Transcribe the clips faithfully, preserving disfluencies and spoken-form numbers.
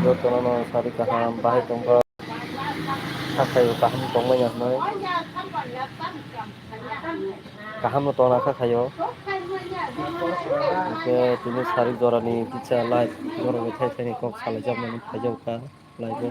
Jotono no sari kaham bahai tongkha. Kha khaio kaham tongmani hinwi. Kaham no tongna kha khaio. Hwnkhe tini sari jorani kisa live borok bai thai thani kok salaijakmani phaijakha live o.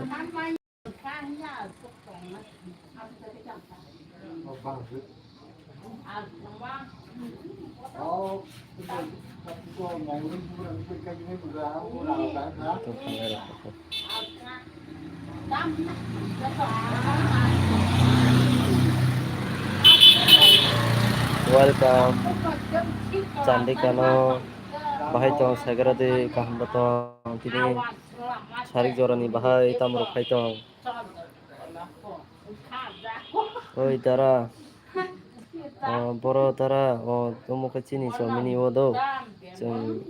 Welcome. Chandikano bahai tong sagra de kaham tong tini sarik jorani bahai tamrok khai tong. Oi dara. O, boro dara, o, omo khe chini chomini o do. Chwng,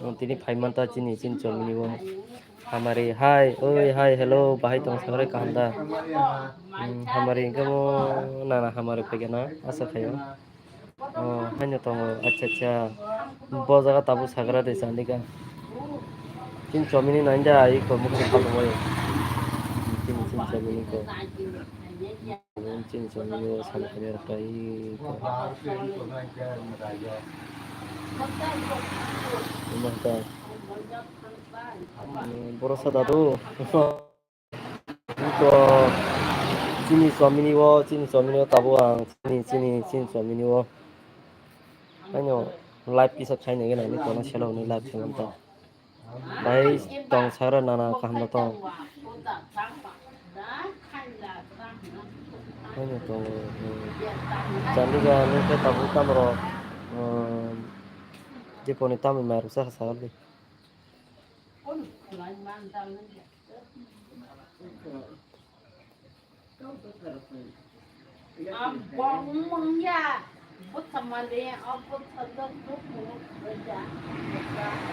o, tini phaimanta chini, chini chomini o. Hamari, hai, oi, hai, hello, bahai tong sakrai kaham da? Hmm, hamari hwnkhe mo nana hamari phaikhe na, asa khaio. O, haino tongo, acha, acha. Bo jaga tabuk sagra de Chandika. Chini chomini nai da, iko mukti khalmoi. Chini, chini chomini ko. Chini chomini o sani kani rok tai. Umang ta. Boro sa dadu. Iko chini chomini o, chini chomini o tabuk ang chini, chini, chini chomini o. Ano live kisa khaina gana ni kono selo ni live khaina ta. Bai tong sara nana kaham da tong. Haino tong, hmm. Chandika nung khe tabuk tamrok, hmm, Diponi tamni mairok sa sakha sakha di.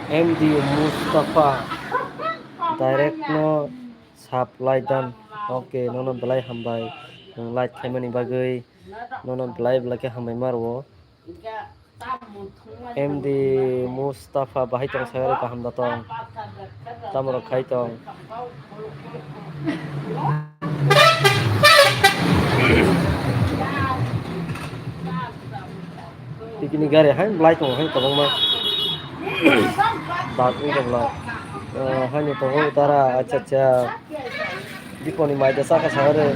M D Mustafa direct no sub like dan. Okay, nono belai hambai. Nwng like khaimani bagwi nono belai belai khe hambai ma rwo. M D Mustafa bahai tong sagari kaham da tong. Tamo rok khai tong. Tikini gari hai belai tong hai kwbangma. Bak wng tong belai. Eh, haino tongo tara, acha, acha. Diponi mai da saka sagari.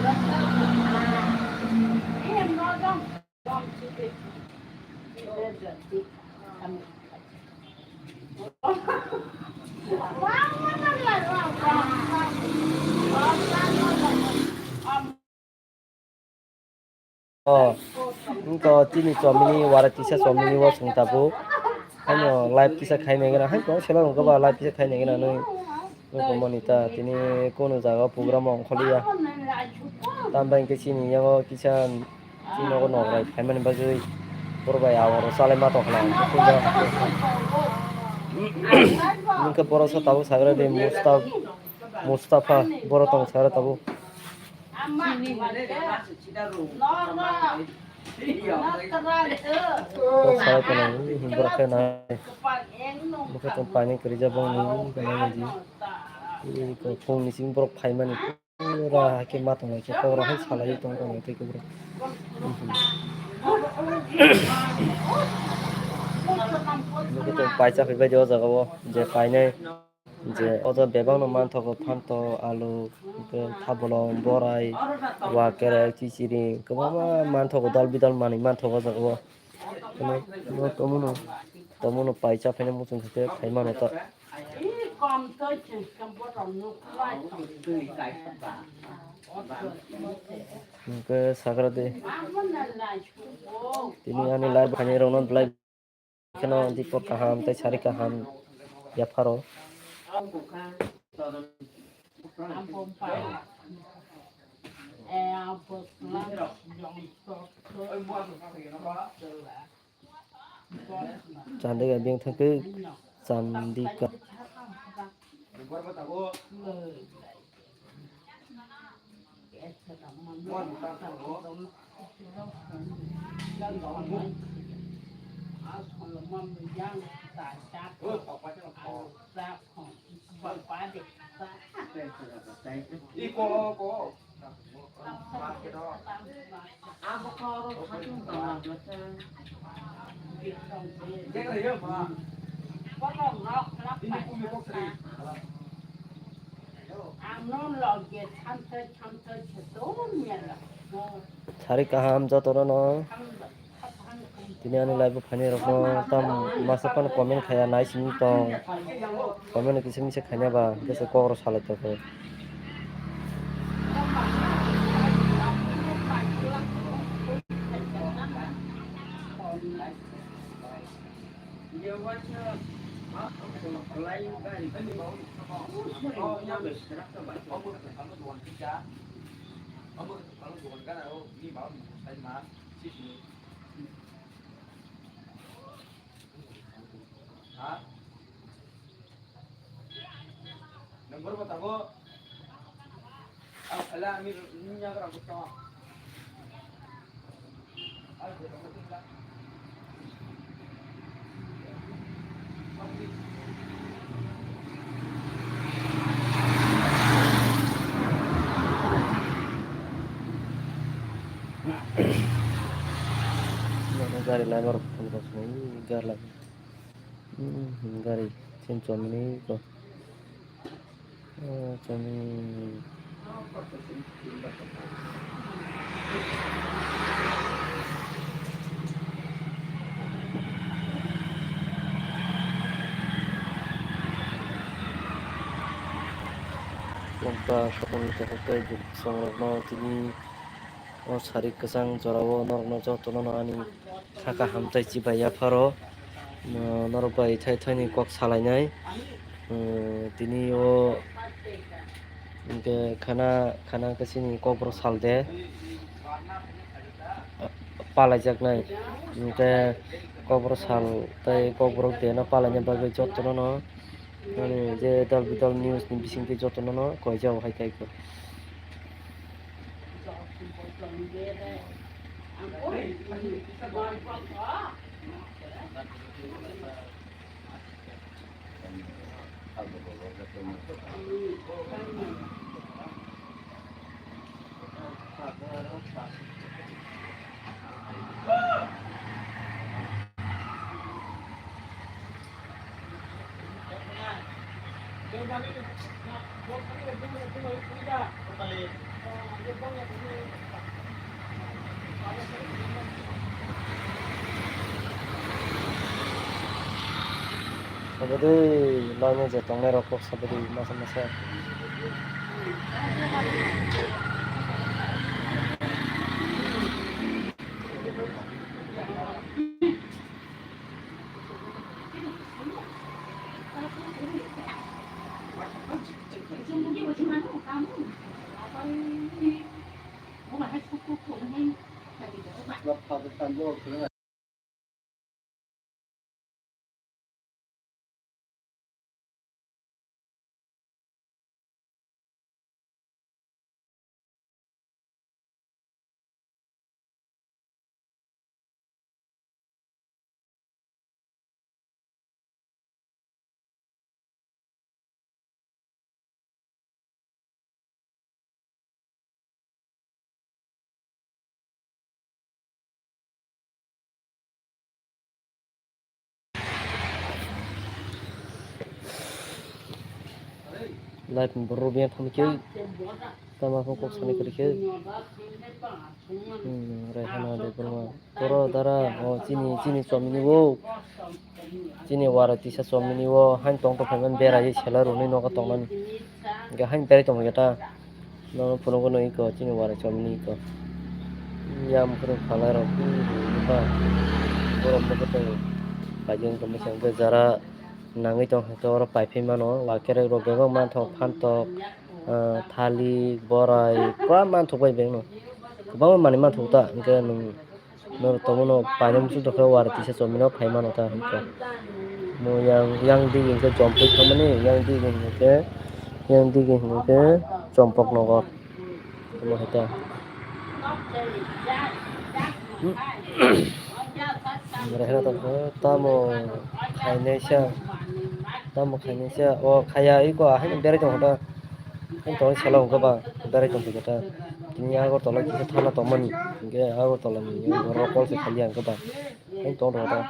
Oh, wngkha chini chomini wara kisa chomini o chwng tabuk. Haino live kisa khaina gana, hai tong selo wngkha ba live kisa khaina gana nung. Wngkha moni ta tini kunu jaga program ongkhorliya. Tambai hwnkhe chini yago kisa chini nogo nokrai khaimani bagwi borok bai aoro chalai ma tongkha na. Wngkha borok sa tabuk sagra de Mustaf-, Mustafa borok tong sagra tabuk. Kok salai tongo, borok khe nai. Bokhe tong paini kwrwi jak bongni, bini nai di. Iko phungni simi borok phaimani pura hakhe ma tongo, khe kok rok hai salai tong tong tei borok. Bokhe tong paisa phaibai di o jaga o, je painai. Je o jaga bebak no manthogo, phanto, alu, hwnkhe thabolong, borai, wakerek, chichiri, kwbangma manthogo, dal bidal manwi manthogo o jaga o. Hwnwi no tomono, tomono pai cha phaina muchung khe khai mano ta. Hwnkhe sagra de. Tini ani live khainai rokno belai. Kheno Dipor kaham tei sari kaham yapharo. Chandika beng thangkhe Chandika. Sari kaham jotono no. Tini ani live o phainai rokno tam masa phano comment khaiya nai simi tong. Comment kisa misa khaina ba, kisa kok rok salai tong khe. Ha? Number ba tabuk. Ala, ami niya kara buta. Gari lai borok phone kosmai gari lai. Hmm, gari chin chomni ko. Oh, chomni. Longta sokoni sokoni tei juk songrokno tini. O sari kwchang jorao norokno jotono no ani kha kaham tei chibai yapharo, no-, norok bai thai thani kok salainai. Umm, tini o hinkhe khana, khana khe chini kokborok salde palaijaknai. Hinkhe kokborok sal tei kokborok deno palaina bagwi jotono no ani je dol bidol news ni bisingtwi jotono no koijao hai khe. Sabadi, laima je tongnai rok kok sabadi, masa masa. Live ni borok rw biyang thangwi khe tamo khe kok sanai kwrwi khe. Hmm, Raihana Debbarma. Boro dara, o chini, chini chomini o. Chini wara tisa chomini o. Hain tong tong phaimani beraiwi sela rwnwi nogo tongnani. Hinkhe hain berai tongkha ta. Nono phunukgo nw iko, chini wara chomini iko. Yang phuru phalai rok, hmm, hmm, hmm, borok bo khe tongo. Paijak wngkha mwchang khe jara nangwi tongkha khe oro paiphai mano. Wakerek rok bebak manthok, phantok, ah, thalik, borai, kwbangma manthok bai bengno. Kwbangma manwi manthok ta, hinkhe nwng Norok tongo no painani muchung tongkhe wara tisa chomino phai mano ta hinkhe. Mo yang, yang digi hinkhe Jompui thangmani, yang digi hinkhe, yang digi hinkhe Chompok nogo. Omo hai ta. Rehna tongkhe tamo khainaisa, tamo khainaisa, o khaya iko haino berai tongkha ta. Ang tong sela hwnkhe ba berai tong kha ta. Tini Agartala kisa thana tongmani. Hwnkhe Agartala ni borok call se khali ang khe ba. Ang tong rw ta.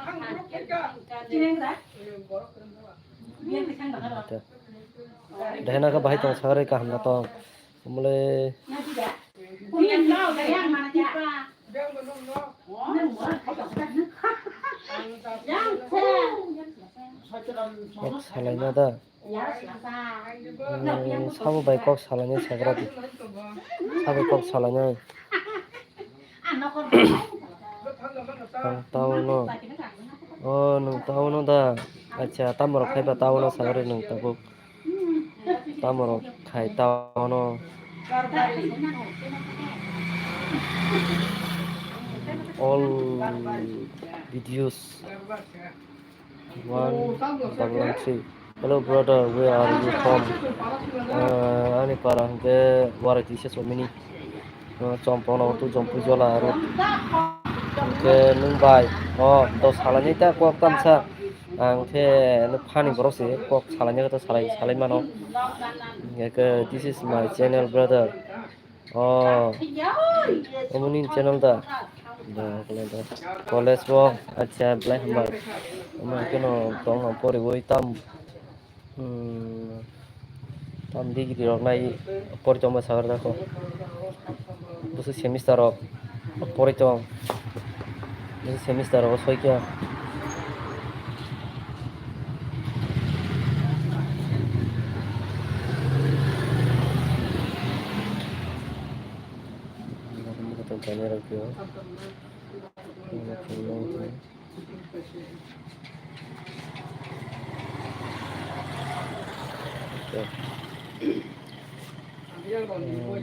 Dehena khe bahai tong sagari kaham na tong. Umle. Kok salaina da. Hmm, sabo bai kok salainai sagra di. Sabo kok salainai. Ang tao no. Oh, nwng tao no da. Acha, tamo rok khai ba tao no sagra di nwng tabuk. Tamo rok khai tao no. All videos. One double one three. Hello brother, where are you from? Uh, ani para hwnkhe Warai tisa somini. Uh, Chompong no tu Jompui jola aro. Hwnkhe nwng bai. Oh, dos salani ta kok tamsa. Ang khe no phani borok se kok salani ta salai salai mano. Hwnkhe this is my channel brother. Oh, omoni channel da. Da, kole da. College bo, acha, belai hambai. Omo keno tong ang poriwi tam, hmm, tam degree rok nai pori tongma sagar da ko. Busu semester rok pori tong. Busu semester rok soi kya.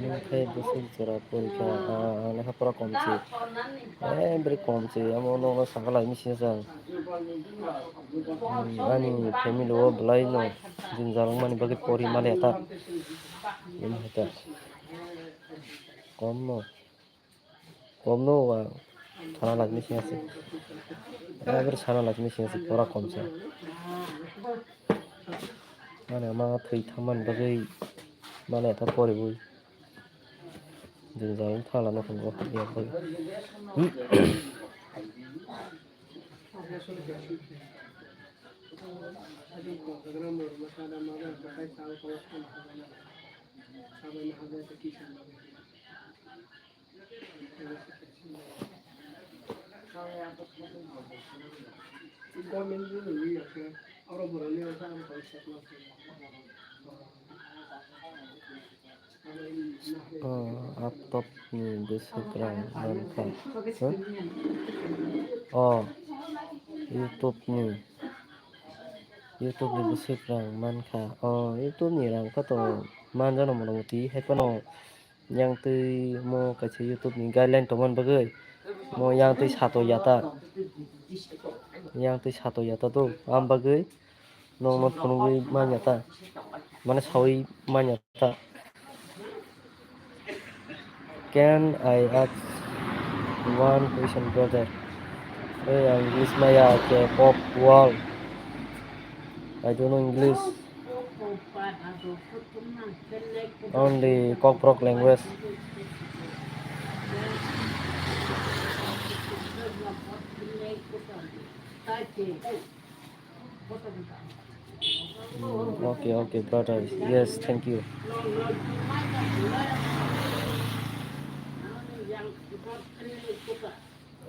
Nokhe bwswk jora porikha, ah, ah, lekha pora kom se. Eh, bwrwi kom se, amo nokno sakha lai misi jang. Hmm, ani family o belai no jwngjal wngmani bagwi pori male ta. Kom no. Komno wa sana lagini siyasi. Eber sana lagini siyasi pora komsa. Mane ma thwi thaman bagwi mane ta poriwi. Jwngjal thala no khungo ya bagwi. Oh, laptop ni bwswk rang mankha. Huh? Oh, YouTube ni. YouTube ni bwswk rang mankha. Oh, YouTube ni rang khe to manjano motamoti, hai phano yang twi mo kaisa YouTube ni guideline tongmani bagwi mo yang twi sato yata. Yang twi sato yata to, am bagwi nokno phunugwi manya ta. Mane sawi manya ta. Can I ask one question, brother? Hey, ang English maya ke pop world. I don't know English. Only Kokborok language. Mm, okay, okay, brother. Yes, thank you.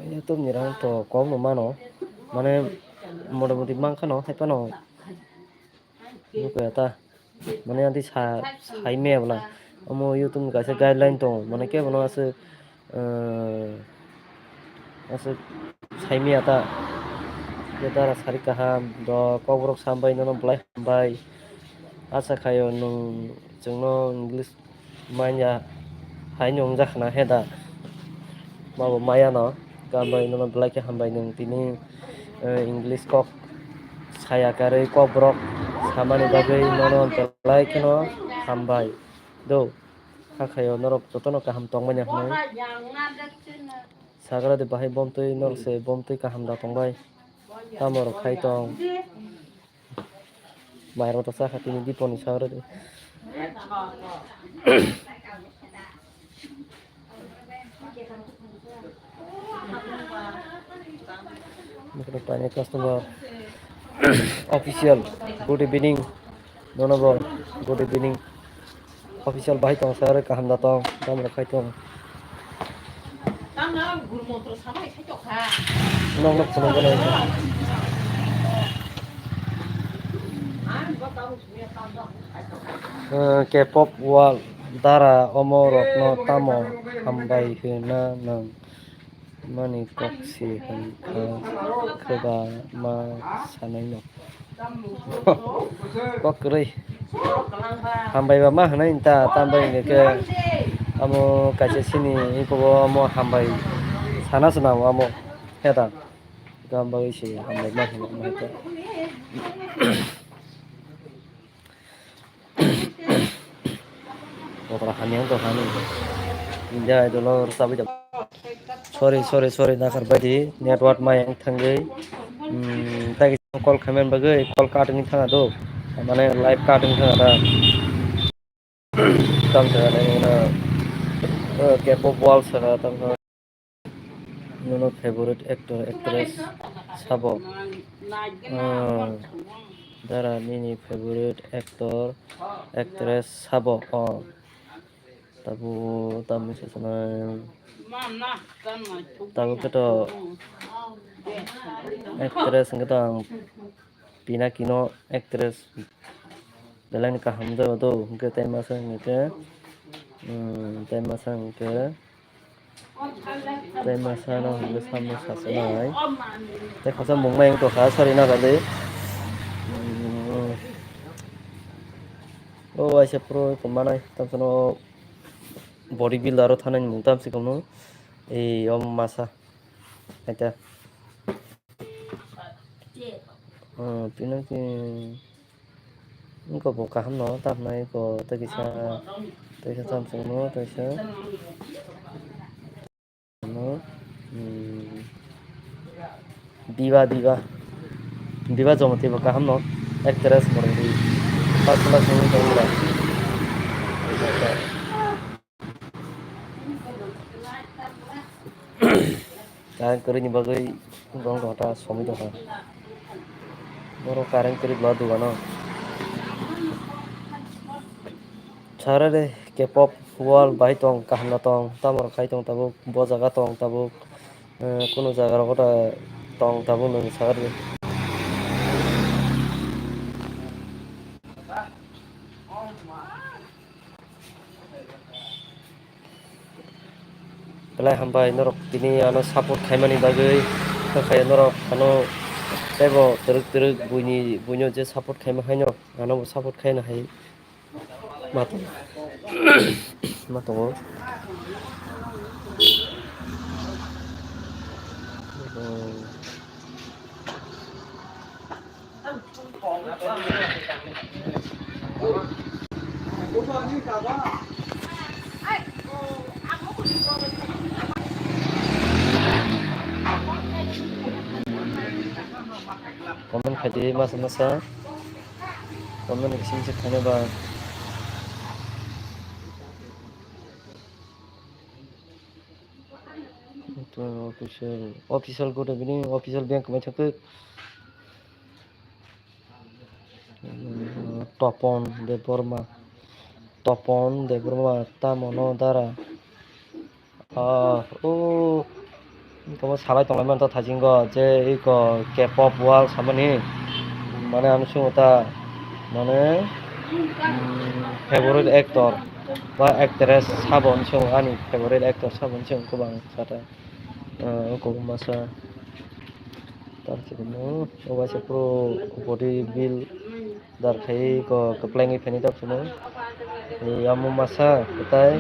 YouTube ni rang to kom no mano. Mane motamoti mankha no, hai phano. Nukya ta. Mane anti sa, sai me bla. Amo YouTube ni kaisa guideline tongo. Mane kebo no aswk, eh, aswk sai me ya ta. Je dara sari kaham, do Kokborok sambai nono belai hambai. Asa khayo nwng chwngno English manya hai nwng jakna he da. Mabo maya no. Hambai nono belai khe hambai nwng tini, eh, English kok saya karwi Kokborok samani bagwi nono belai kheno hambai do. Hakhayo norok jotono kaham tongmani hwnwi. Sagra de bahai bomtwi norok se bomtwi kaham da tongbai. Tamo rok khai tong. Mairok to chakha tini diponi sagra de. Mukhuno painai customer. Official, good evening. Nono bo, good evening. Official bahai tong, sir, kaham da tong, tamo khai tong. Nok nok phunuk gwnang. Eh, K-pop world dara omo rokno tamo hambai hwnna nang mani kok si hwn kha, kwba ma sanai no. Kok kwrwi. Hambai ba ma hwnwi ta, tambai hwnwi khe amo kaisa sini iko bo amo hambai sana se nango amo. Heta. Gam bagwi se hambai ma hwnwi ma heta. Okra hamya wngkha hani. India Idol o rwchabwi da. Sorry, sorry, sorry, nakhar baidi network mayang thangwi. Hmm, tei call khaimani bagwi call cut wngwi thangna do. Mane live cut wngwi thangna da. Tam thangna nang na, eh, K-pop world saka tam thangna. Nono favorite actor, actress sabo? Ah, dara nini favorite actor, actress sabo? Oh. Tabuk, tabuk se sanai. Tabuk khe to actress hwnkhe to ang Pinakino actress belai ni kaham jago do, hwnkhe tei masa hwnkhe, hmm, tei masa hwnkhe, tei masa no hwnkhe samung sasunai. Tei khasa mungmai wng tongkha, sorry na kali. Hmm. O waisa pro ko manai, tamsano body builder o thanai mung tamsi kono. Ei, o masa. Aita. Oh, pinaki. Engko bo kaham no, tamo nai ko tei kisa, tei kisa samsung no, tei kisa. No, hmm. Diva, Diva. Diva Jomati bo kaham no. Actress morong di. Pas kelas ni tong le. Kareng kwrwini bagwi bong rota somwi tongkha. Borok kareng kwrwi bo dugano. Sara de K-pop world bai tong, kaham no tong, tamo rok khai tong tabuk, bo jaga tong tabuk, eh, kunu jaga rogo ta tong tabuk nung sara de. Belai hambai norok tini ano support khaimani bagwi, khakhai norok ano teibo twrwk twrwk buini, buino je support khaima haino ano bo support khaina hai ma tong-, ma tongo. Comment khai di masa masa. Comment ni bising se khaina ba. Official, official good evening, official bank mai thangkhe. Topon Debbarma, Topon Debbarma, tamo no dara? Ah, o, tamo salai tonglai manta thajingo, je iko K-pop world samani, mane ano chwng ta, mane, mm, favorite actor ba actress sabo hinwi chwng ani favorite actor sabo hinwi chwng kwbang sata, ah, o kwbangma sa. Tar chikon no, o waisa pro body builder khai ko kwplai wngwi phaini tar chikon. Yamo masa kwtai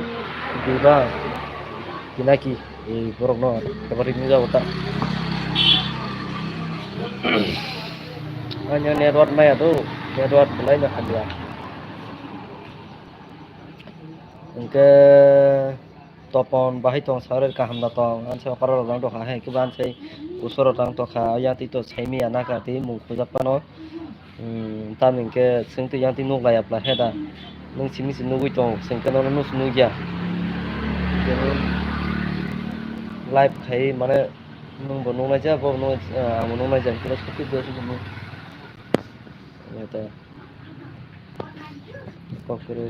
Diva Pinaki, borok no favorite wngwi jago ta. Ani network maya do, network belai no hamya. Hwnkhe Topon bahai tong sa rw kaham da tong, ang se okora rok tong kha, hai khe bo ang se usoro tong tong kha, yang twi to sai manya naka twi mung khujak phano, hmm, tamni hwnkhe chwng twi yang twi nuk laiya pla he da, Nwng simi se nugwi tong, chwng khe nono nusu nukya. Live khai mane nwng bo nuknai ja, bo nuknai, ah, ang bo nuknai ja, hwnkhe sophi bo se nung. Kok kwrwi.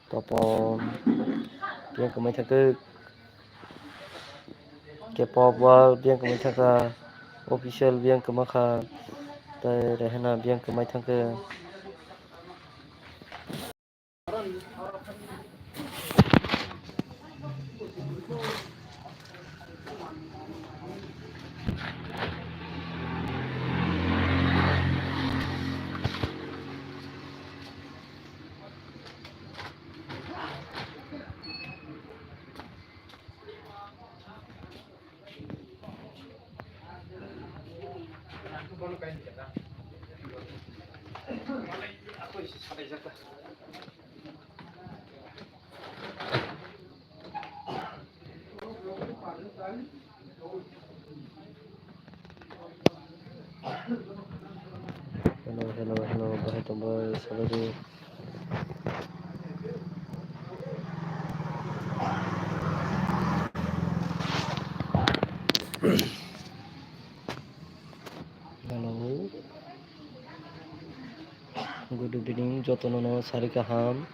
Topon biyang kwmai thangkhe. K-pop o biyang kwmai thangkha, official biyang kwmakha, tei Rihanna biyang kwmai thangkhe. Hello, hello, hello, bahai tongbai, salai di. Hello. Good evening, jotono no sari kaham.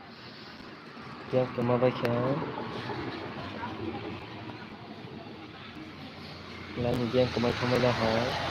Yang kema bai kha. Lani yang kemai thangbai la hai.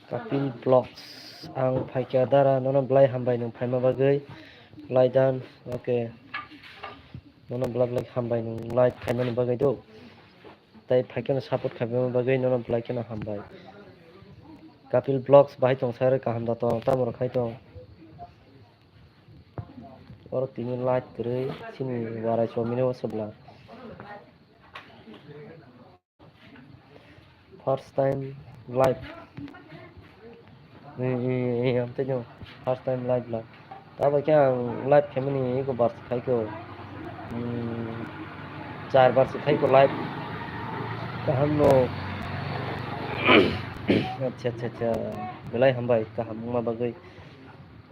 Kapil Vlogs, ang phaikha dara, nono belai hambai nwng phaima bagwi. Belai dan, okay. Nono belai belai hambai nwng like khaimani bagwi do. Tei phaikhe no support khaimani bagwi nono belai kheno hambai. Kapil Vlogs bahai tong sir, kaham da tong, tamo rok khai tong. Oro tini light kwrwi chini warai chomino swbla. First time live. Ee, ee, ee, amtwino first time live la. Tabuk khe ang live khaimani eko bar se khaikho. Hmm, char bar se khaikho live. Kaham no. Acha, acha, acha. Belai hambai kaham wngma bagwi.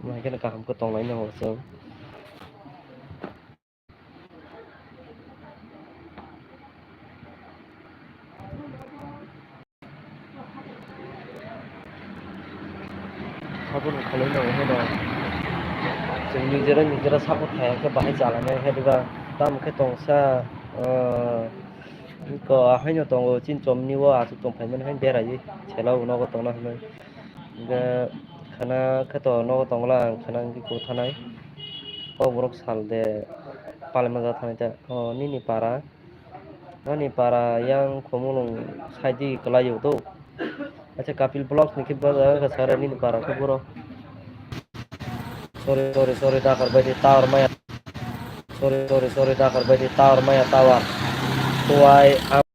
Wngma hai kheno kaham khe tonglai nango chwng. Support khalai nango heno. Chwng nijera nijera support khaiya khe bahai chalani hai diba. Tamo khe tongsa, ah, eko haino tongo chini chomni o aswk tongphaimani hai beraiwi sela o nogo tongna hinwi. Hwnkhe khana khe to nogo tongla ang khana hwnkhe kok thanai. Kokborok sal de palaima ja thanai ta. O nini para. Ani para yang khumulwng side di kwlai o to. Acha Kapil Vlogs ni khe bwsajak wngkha sir nini para khe boro. Sorry, sorry, sorry, dakar bai di tower maya. Sorry, sorry, sorry, dakar bai di tower maya tower. Kuwai ang,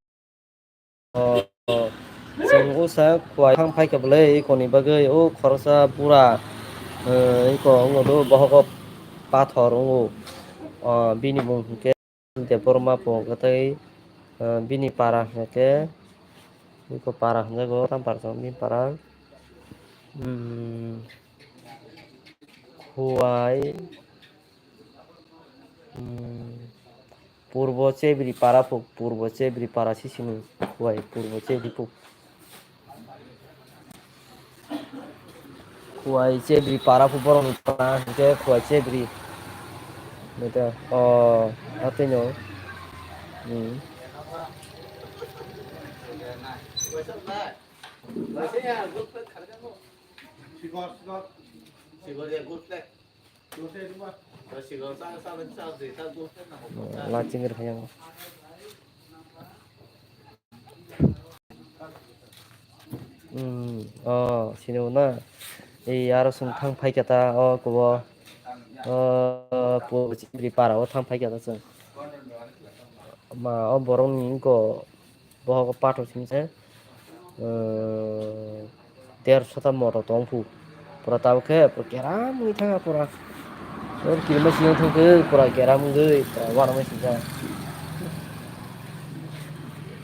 o, o, chwng usa kuwai thang phaikha bwlai ikonni bagwi o khoroksa bura, eh, iko wngo do bohogo pathor wngo. O, bini mung hwnkhe Debbarma Pongkha tei, eh, bini para hwnkhe Iko para hwnjago, tam para chwng bini para. Hmm. Khuwai. Hmm. Purbo Chebri para phuk, Purbo Chebri para sisini Khuwai, Purbo Chebri phuk. Khuwai Chebri para phuk borokni para hwnkhe Khuwai Chebri. Neta, o, atwino. Hmm. Laching rwkha yang. Hmm, oh, sini na. Ei, aro chwng thang phai kha ta, oh, kubo. Oh, Purbo Chebri para o thang phai kha ta chwng. Ma, o borok ni ko. Bohogo pathor simi se, eh, derso ta moto tong phu. Pura tabuk khe pura keram wngwi thangkha pura. Oro kirima siyang thangkhe pura keram wngwi pura uanama sijak.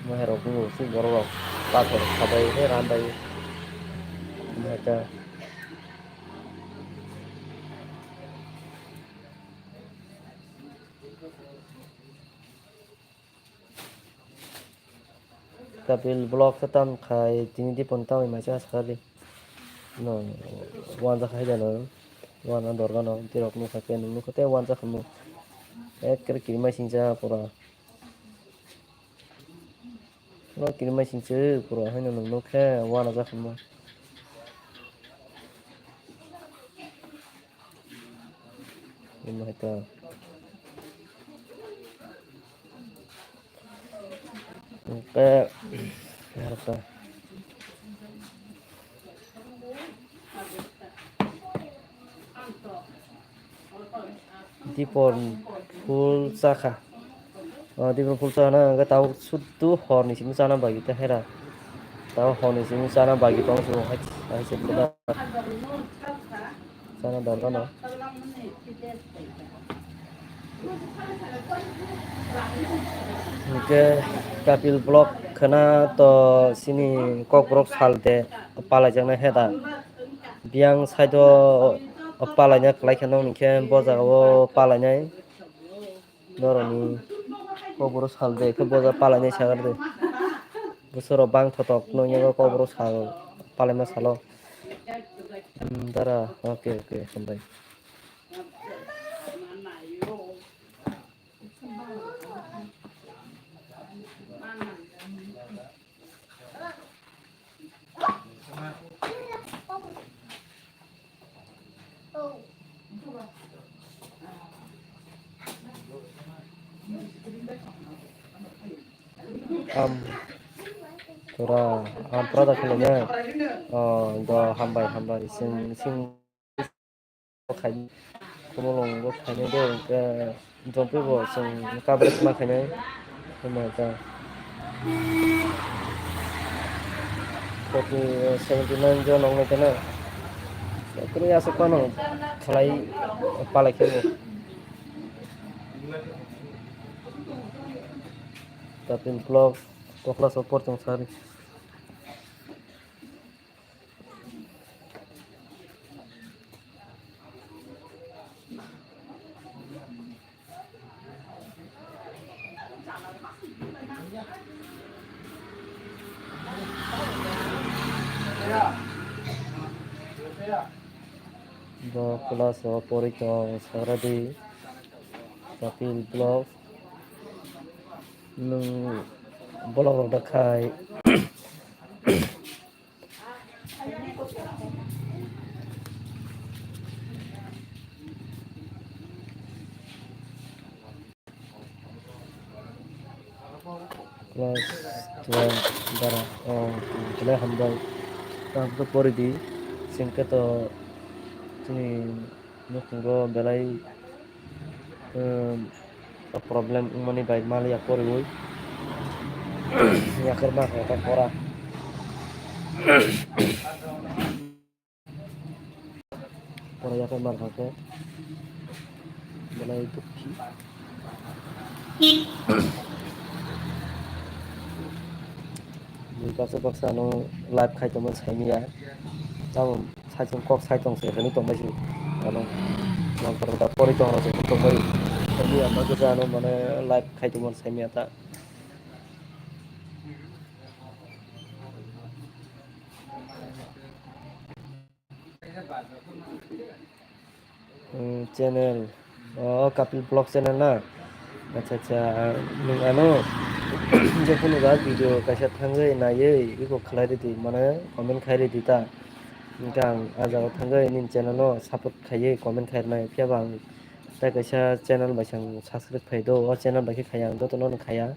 Moherok wngwi borok rok pathor sabai khe ram bai. Moher ta. Kapil vlog khe tam khai tini dipon tamwi maisa sakali. No, uanjak hai jano. Uana dorgano, tirok nukha khe nung nukha tei uanjak hinwi. Ekkere kirima singcha pura. No kirima singcha pura haino nung nukha uanajak hinwi. Imo hai ta. Hingke, aro ta. Dipor phul chakha. O, dipor phul chana hwnkhe tabuk suddu horni simi chana bagwi ta hera. Tabuk horni simi chana bagwi tong se bo hai, hai se bwdar. Chana dor gano. Hwnkhe Kapil vlog khwna to sini kokborok sal de palaijaknai heda. Biyang side o palaina kwlai khe nokni khe bo jaga o palainai. Norokni kokborok sal de khe boja palainai sagar de. Bwswk rok bang thotok nokni kokborok sal palaima salo. Hmm, dara, okay, okay, hambai. Am, tora, am, tora da khelo ne. Oh, do, hambai, hambai, sing, sing. Khai, kumulung bo khainai de, hwnkhe jompi bo chwng coverage ma khainai, hwnba ta. Forty, seventy nine jon wngnai kheno. Kwrwi aswk phano khlai palai khe bo. Kapil vlog, Kokla Sopor chwng sari. Bo class o pori tong Saradi Kapil Block. Nwng bolong rok da khai. Class twelve dara, oh, belai hambai. Tamo khe pori di, chwng khe to chini nukhungo belai, um, problem wngmani bai maliya poriwi. Yakarma khe ta pora. Pora yakarma khe belai dukhi. Bui baksa baksa ano live khai tongmani saimanya. Tamo saichung kok sai tong se hwnwi tongbai se. Ano nang koro da pori tong rok se tongbai. Ani ama kisa ano mane live khai tongmani saimanya ta. Hmm, channel. Oh, Kapil Vlog channel na? Acha, acha. Nwng ano je kunu ba video kaisa thangwi naiwi iko khlai ridi, mane comment khai ridi ta. Hwnkhe ang ah jagao thangwi nini channel no support khaiwi comment khai rwnai, phiya ba ang tei kaisa channel bai se ang subscribe khai do, o channel bai khe khaiya ang, joto no khaiya.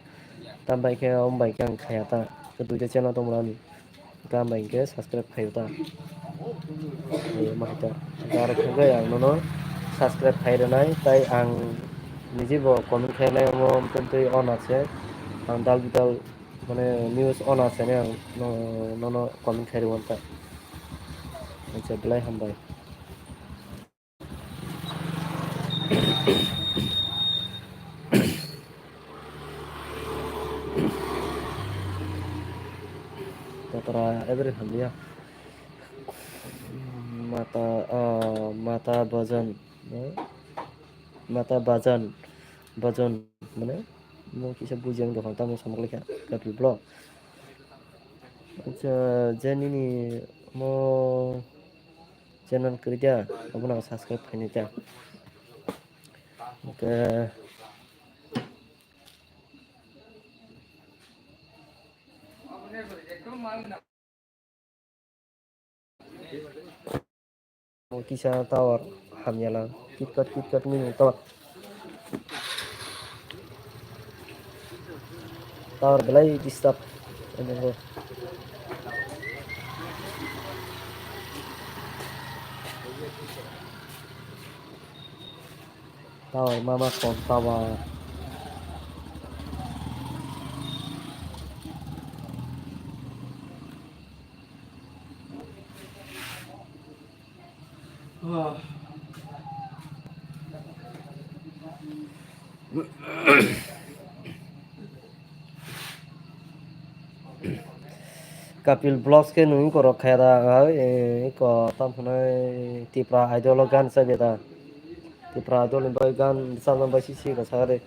Tam bai khe, om bai khe ang khaiya ta. Khe duita channel tong mani. Tamo hinkhe subscribe khaio ta. Ee, ma hai ta. Aro khe ang nono subscribe khai rwnai, tai ang niji bo comment khainai omo tei on ase. Ang dal bidal mane news on ase ne ang no-, nono comment khai rwna ta. Acha, belai hambai. Tatra every hamya. Mata, ah, mata bajan, eh? Mata bajan, bajan, mane, mo kisa bujiya wng tongkha, tamo samok lekha, Kapil Vlog. Acha, je nini mo channel kwrwi kha, abono ang subscribe khainai kha. Hwnkhe, Kisa tower hamya lang, kitkat kitkat nini tower. Tower belai disturb. Tower mama kom tower. Kapil Vlogs khe nung iko rok khaida, eh, iko tam hwnwi Tipra Idol o gan chabi da. Tipra Idol ni bagwi gan bwsajak bai sisi rw sakari.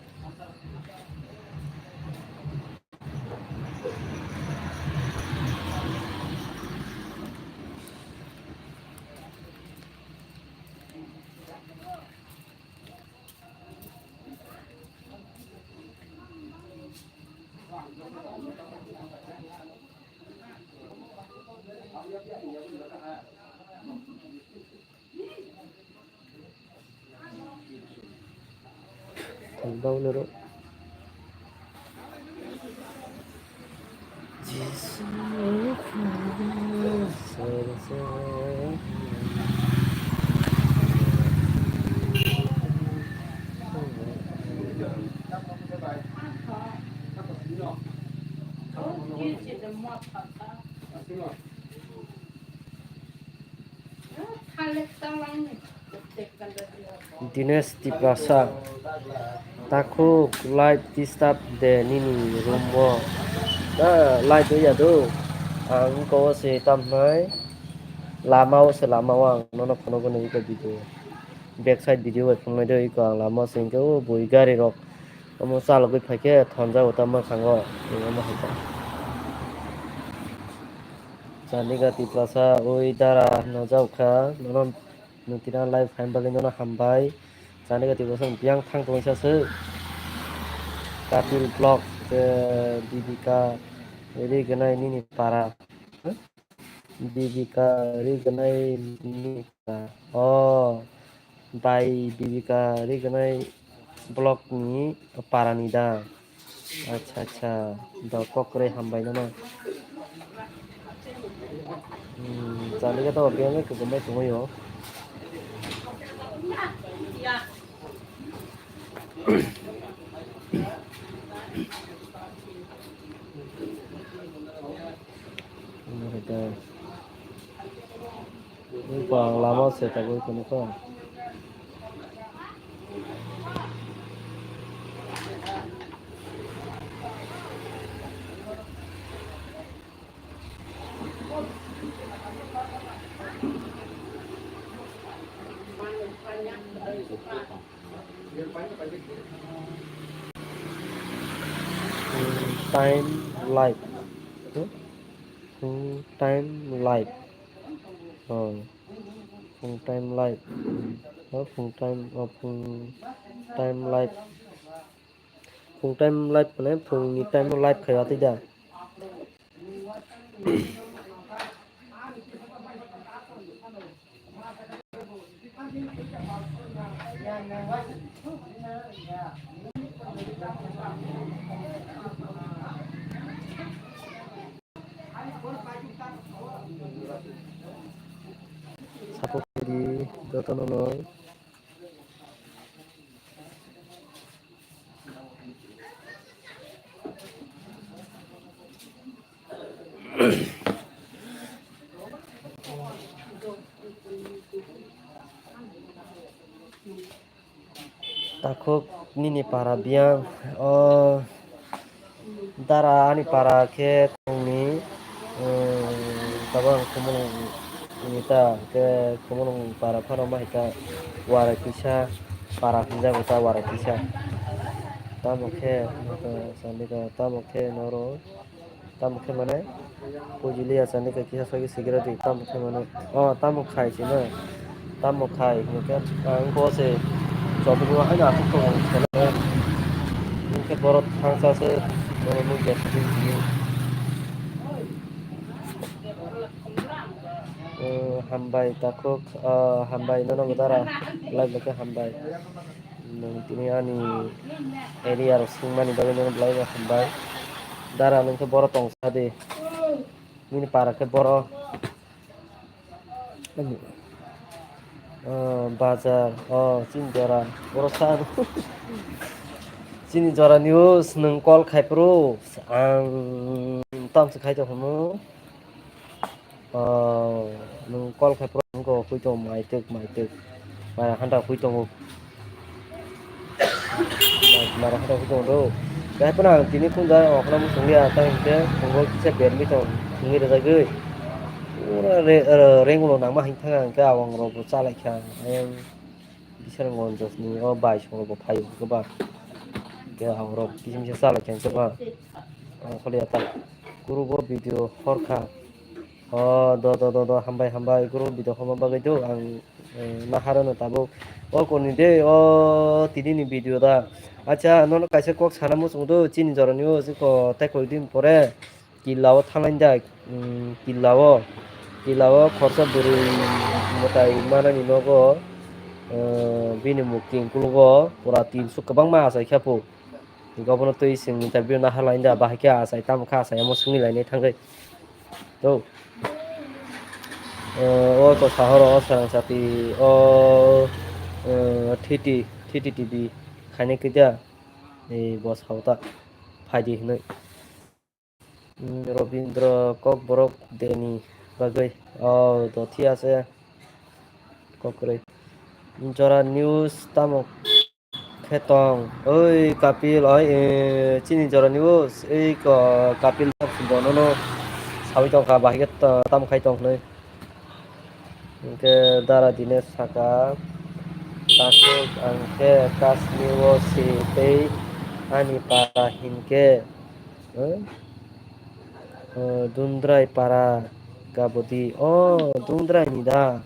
Dinesh Tiprasa, takhuk light disturb de nini room o. Na light wi ya do. Ang ko se tam hnai. Lama o se lama o ang nono phunukgo nini video. Back side video bai phunuknai do iko ang lama o se hinkhe o bui gari rok. Omo chalogwi phaikhe thonjago ta mwkhango, omo hai ta. Chandika Tiprasa oi dara no jaokha, nono nukina live phaima bagwi nono hambai. Chandika Tiprasa biyang thang tongwi sa se. Kapil Vlog, eh, Dibika, Rignai nini para. Dibika Rignai ni para. Oh, bai Dibika Rignai Vlog ni para ni da. Acha, acha. Da kok kwrwi hambai nono. Hmm, Chandika to biyang kwbangma tongwi o. Bwkha lama se tabuk tongkha. Time life. Hmm? Phung time life. Oh. Phung time life. Oh, phung time, oh, phung time life. Phung time life mane phungni time life khai atwi da. Support di jotono no. Takhuk nini para biyang o dara ani para khe tongni, tabang Khumulwng ni ta khe Khumulwng para phano ma hai ta wara kisa para hinjago ta wara kisa. Tamo khe, tamo khe noro. Tamo khe mane, pujulia chani khe kisa sagi sigira di, tamo khe mane, oh, tamo khai se na, tamo khai, hingke ang bo se, chobwi bo haino aswk tongo, hingke borok thangsa se, mane mui jet. Oh, hambai takhuk, oh, hambai nono bo dara, live khe hambai. Nwng tini ani area rok swngmani bagwi nwng belai no hambai. Dara nwng khe boro tongsa di. Nini para khe boro. Oh, bazar. Oh, chini jora. Boro sa. Chini jora news nwng call khai phuru ang tamsa khai tong hwnmo. Oh, nwng call khai phuru wngkha, hoi tongo, maitok, maitok. Mara handa hoi tongo. Mara handa hoi tongo do. Kaiphano ang tini phone da, okhna mo songya, ta hingke phone kisa bermi tong, songwi rwjagwi. Pura re-, re-, rengulo nangma hingthang ang khe awang rok bo chalai kha. Ayang Biswranggonjni o bai songo bo phaio hwnkhe ba. Hwnkhe aborok kisa misa chalai kha hwnkhe ba. Ang kholiya ta. Guru bo video hor kha. O do do do do, hambai hambai, guru video horma bagwi do. Ang, eh, naharano tabuk. O koni de, o tini ni video da. Acha, nono kaisa kok sana muchung do, chini jorani o, chiko tei koi din pore. Killa o thanglai da, um, killa o, killa o khorsa bwrwi mwtai manani nogo, uh, bini mukti ukuluk o pura tin suk kwbangma achai kha phu. Obono twi chwng interview naharlai da, bahai khe achai, tamo khe achai, omo swngwi lainai thangwi. To, uh, o to sahoro o Sarang Sati o, uh, thiti, thiti T V khainai kida, eh, bo sao ta phaidi hinwi. Mm, Robindra Kokborok deni bagwi. Oh, dothi ase. Kokrwi. Jora news tamo khe tong. Oi, Kapil, oi, eh, chini Jora news. Ei ko, Kapil bonono sawi tongkha, bahai khe ta-, tamo khai tong hwnwi. Hingke dara Dinesh saka, "Takhuk ang khe Kashmir o se tei ani para hingke, eh, eh, Dundrai para gabodi." O, Dundrai ni da?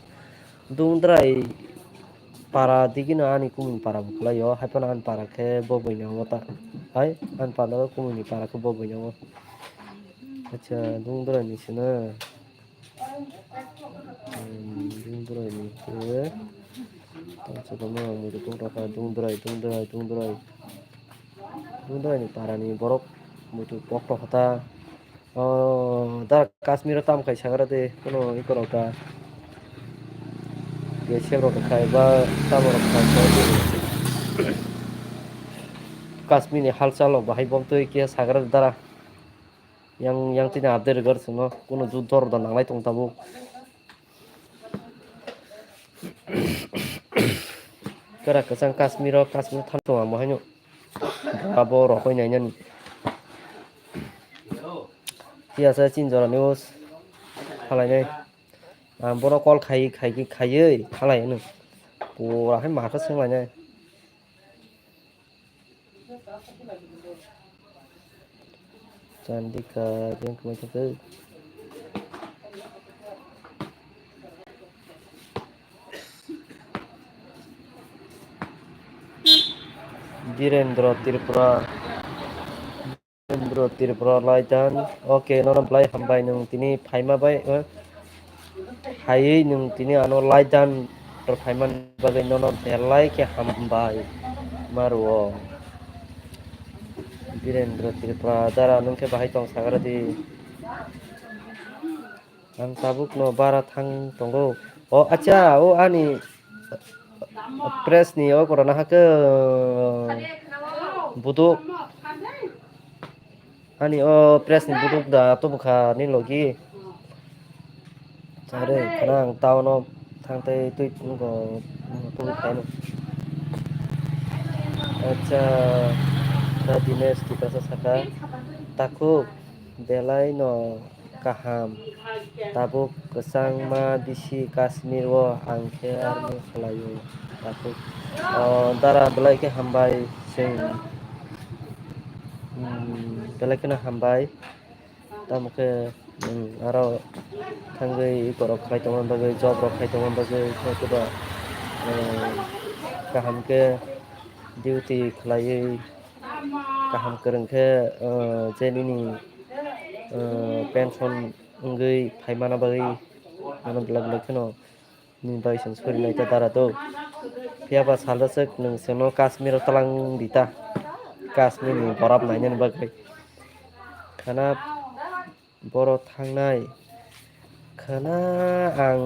Dundrai para digino ani kumui para bo kwlai o, hai phano ani para khe bo buino ta. Hai, ani para kumui ni para khe bo buino. Acha, Dundrai ni sina. Hmm, Dungdrai ni khe. Tongsa tongma ang muitu tong tongkha, Dungdrai, Dungdrai, Dungdrai. Dungdrai ni para ni borok muitu pok tongkha ta. Oh, da Kashmir o tamo khai sagra de, kono iko rok da. Ge sep rok khai ba tamo rok khai. Kashmir ni halchal rok bahai bom twi khe sagra de dara. Yang, yang tini update rwgwi rw chwngno, kuno juddo rwda nanglai tong tabuk. Kwrak kwchang Kashmir o, Kashmir thang tongo amo haino. Abo rokoi nainani. Phiya sa chin jora news. Halainai. Ang bono call khai, khai, khai, khaiwi halai hino. Pura hai ma khe swnglainai. Chandika, jeng kemai thangkhe. Birendra Tripura. Birendra Tripura laidan. Okay, nono belai hambai nwng tini phaima bai, eh, phaiwi nwng tini ano laidan rw phaimani bagwi nono belai khe hambai ma rwo. Birendra Tripura dara nwng khe bahai tong sagra di. Ang tabuk no bara thang tongo. O acha, o ani press ni o korona hakhe buduk. Ani o press ni buduk da to bukha ni logi. Sare khana ang town o thang tei twi twi khaino. Acha, da Dinesh Tipasa saka takhuk belai no kaham. Tabuk kwchangma bisi Kashmir o ang khe army khlaio. Tabuk, o, dara belai khe hambai chwng, hmm, belai kheno hambai. Tamo khe, hmm, aro thangwi ikorok khai tongma bagwi, job rok khai tongma bagwi, khe, khe ba, hmm, kaham khe duty khlaiwi, kaham kwrwng khe, o, je nini, o, pension wngwi phaimana bagwi mano belai belai kheno nini bagwi chwng sori nai ta dara do. Phiya ba salsa swk nwng chwngno Kashmir o twlang di ta. Kashmir ni borap nainani bagwi. Khana boro thangnai. Khana ang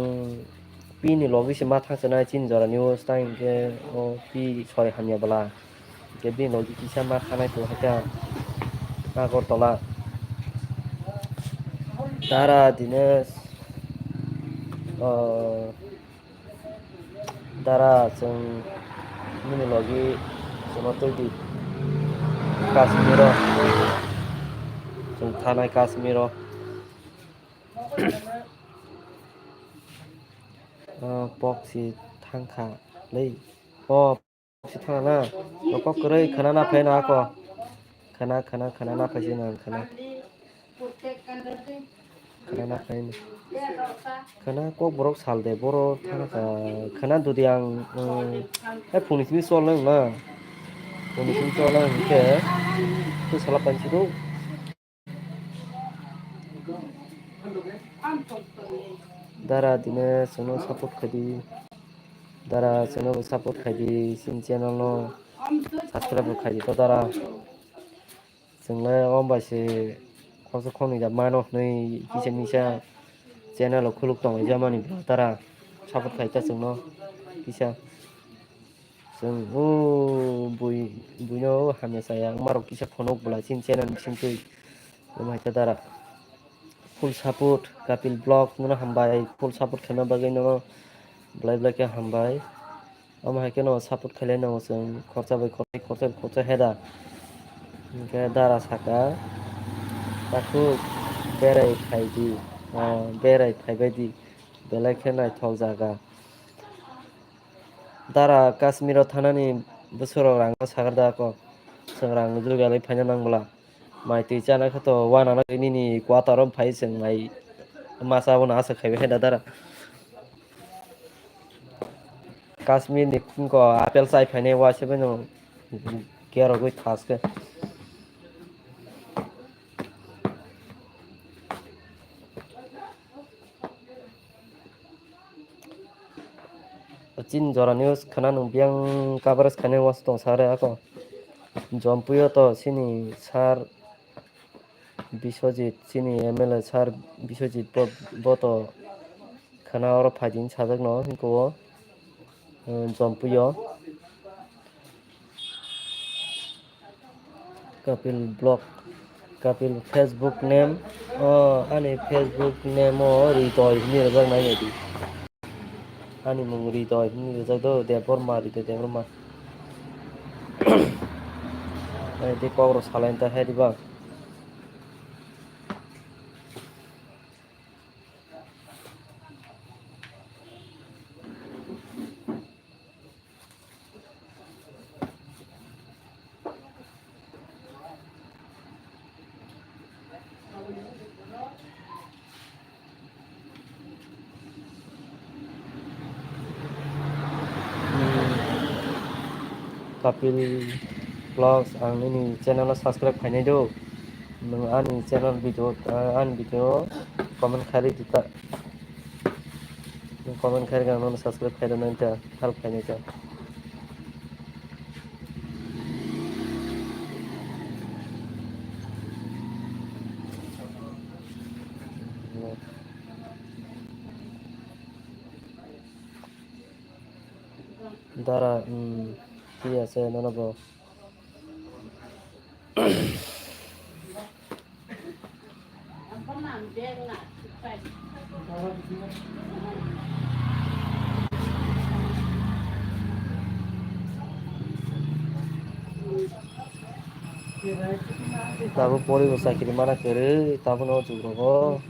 pini logi se ma thang sanai chini jora ni o stang hinkhe o pi sori hamya bwla. Hinkhe bini logi kisa ma thangnai to hakhe Agartala. Dara Dinesh, o, dara chwng nini logi chwngno twi di. Kashmir o. Chwng thanai Kashmir o. O, pok si thangkha lei. O, pok si thangna. Nokok kwrwi khana na phaino ako. Khana, khana, khana na phai si nang khana. Khana na phaino. Khana kok borok sal de, boro thangkha. Khana dudi ang, um, hai phungni simi chol nang na. Phungni simi chol nang hinkhe. Tu sala panchi do. Dara tini chwngno support khaidi. Dara chwngno bo support khaidi. Chini channel no subscribe bo khaidi to dara. Chwngle o bai se khoroksa khoroknwi da mano hwnwi kisa misa channel o khuluk tongwi jamani bwla dara support khai ta chwngno kisa. Chwng o bui, buino hamya chaya wngmarok kisa phunuk bwla chini channel bisingtwi. Omo hai khe dara. Full support Kapil Vlog nono hambai full support khaina bagwi nono belai belai khe hambai. Omo hai kheno support khailai nango chwng khoroksa bai khoroksa khoroksa bai khoroksa heda. Hinkhe dara saka takhuk berai phaidi, ah, berai phaibaidi belai khe naithok jaga. Dara Kashmir o thanani bwswrok rang no sagar da kok. Chwng rang jugalwi phaina nang bwla. Mai twi chana khe to uanana nini quarter o phai chwng mai masa abono aswk khaibai khe da dara. Kashmir ni khungko apple chai phainai uaisibano kerogwi thas khe. Chini jora news khana nwng biyang coverage khainai uansuk tong sare ako. Jompui o to chini sir Biswajit, chini M L A sir Biswajit bo, bo to khana oro phaidi hinwi sajak no hinkhe o, eh, Jompui o. Kapil Vlog, Kapil Facebook name, o ani Facebook name o Ridoi hinwi rwjak nai di. Ani mung Ridoi hinwi rwjak do, Debbarma, Ridoi Debbarma. Ai, tei kok rok salai ta hai di ba. Kapil Vlogs, ang nini channel o subscribe khainai do. Nwng ani channel video, ah, ani video comment khairwi di ta. Nwng comment khairwi ang nono subscribe khairwi nai ta, help khainai ta. Dara, um, ঠিক আছে, nono bo. Tabuk poribo chakiri mana kwrwi, tabukno o jugrogo.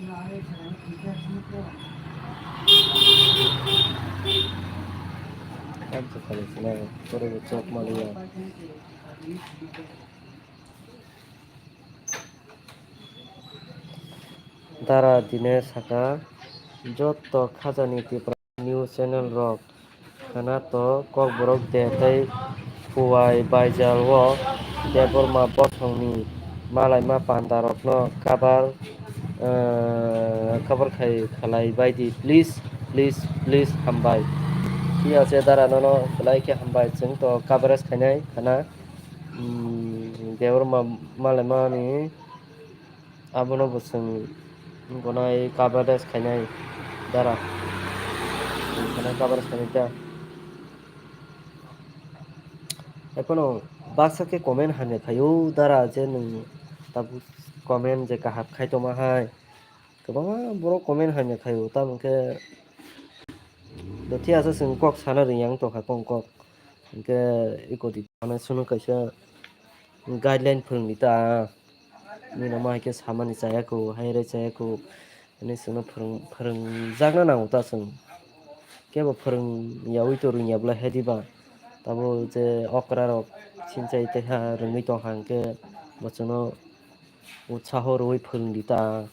Ang to khali sinai, poribo chok maliya. Dara Dinesh saka, joto khajani Tipra news channel rok khana to Kokborok de tei Phuwai Baijal o Debbarma bosongni malaima panda rokno cover, eh, cover khai khalai bai di, please, please, please, hambai. Phiya se dara nono belai khe hambai, chwng to coverage khainai khana. Hmm, Debbarma malaimani abono bo chwng gonai coverage khainai dara. Chwng khana coverage khainai ta. Ekhono baksa khe comment hamya khaio dara je nwng tabuk comment je kaham khai tongma hai. Kwbangma borok comment hamya khaio, tamo khe do thik asa chwng kok sana rwngya wng tongkha kok kok. Hinkhe eko di thani sunu kaisa guideline phwrwngdi ta. Nini ma hai khe samani chaya kho, hai rai chaya kho. Ani chwngno phwrwng-, phwrwngjakna nango ta chwng. Kebo phwrwng yaui to rwngya bwlai hai diba. Tabo je okra rok sinchai taiha rwngwi tongkha hinkhe bo chwngno utsaho rwui phwrwngdi ta.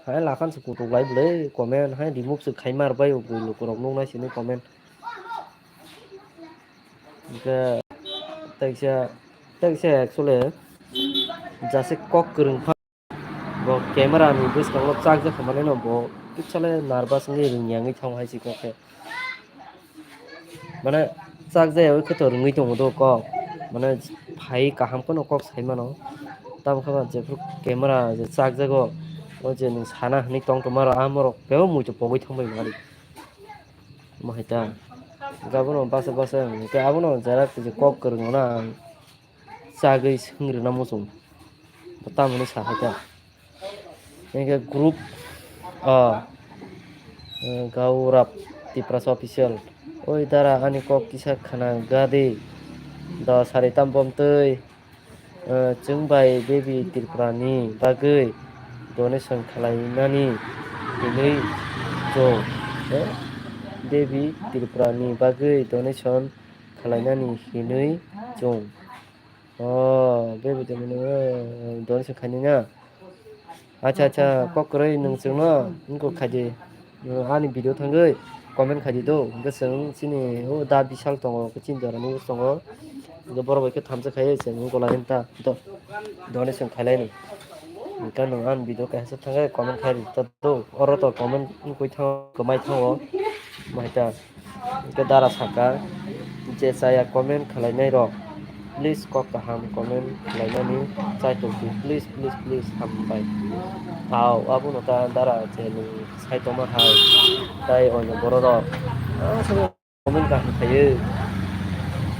Hai lakhan se kutuk lai bwlai comment hai remove se khai mar bai o bui lukurok nuknai sini comment. Hinkhe taisa, taisa actually jase kok kwrwng pha bo camera ni bwskango chakjak kha manwi no bo kisa le nervous wngwi rwngya wngwi thango hai se kok khe. Mane chak jaya oi khe to rwngwi tongo do kok. Mane phai kaham kheno kok sai mano. Tamo khe ba jephru camera je chak jago, o je nwng sana hwnwi tong tongma rok, ah, morok bebak muitu pogwi thang bai mani. Omo hai ta. Hinkhe abono basa basa hinkhe abono jera je kok kwrwng no na ang chagwi swng rwna muchung. Bo tamo hinwi sa hai ta. Hinkhe group, ah, eh, Gaurav Tiprasa official. Oi dara ani kok kisa khna gadi. Do sari tam bom twi. Eh, chwng bai baby Tripura ni bagwi donation khlai nani hinwi chwng. Eh, baby Tripura ni bagwi donation khlai nani hinwi chwng. Oh, baby Tripura ni, eh, donation khainai na. Acha, acha, kok kwrwi nwng chwngno wngkuk khaidi. Nwng ani video thangwi comment khaidi do. Hwnkhe chwng chini o da Bishal tongo, chini jorani tongo. Hwnkhe borok bai khe thamsa khai chwng wngkuk lai ta do. Donation khailai ni. Hwnkhe nwng ani video kaisa thangwi comment khai rwdi ta do. Oro to comment wngkui thango, kwmai thango. Omo hai ta. Hwnkhe dara saka, je chaya comment khlainai rok, please kok kaham comment khlainani chai tongdi, please, please, please, hambai. Hao, abono ta dara je nwng sai tongma hai, tai onyo borok rok, ah, aswk comment kaham khlaiwi.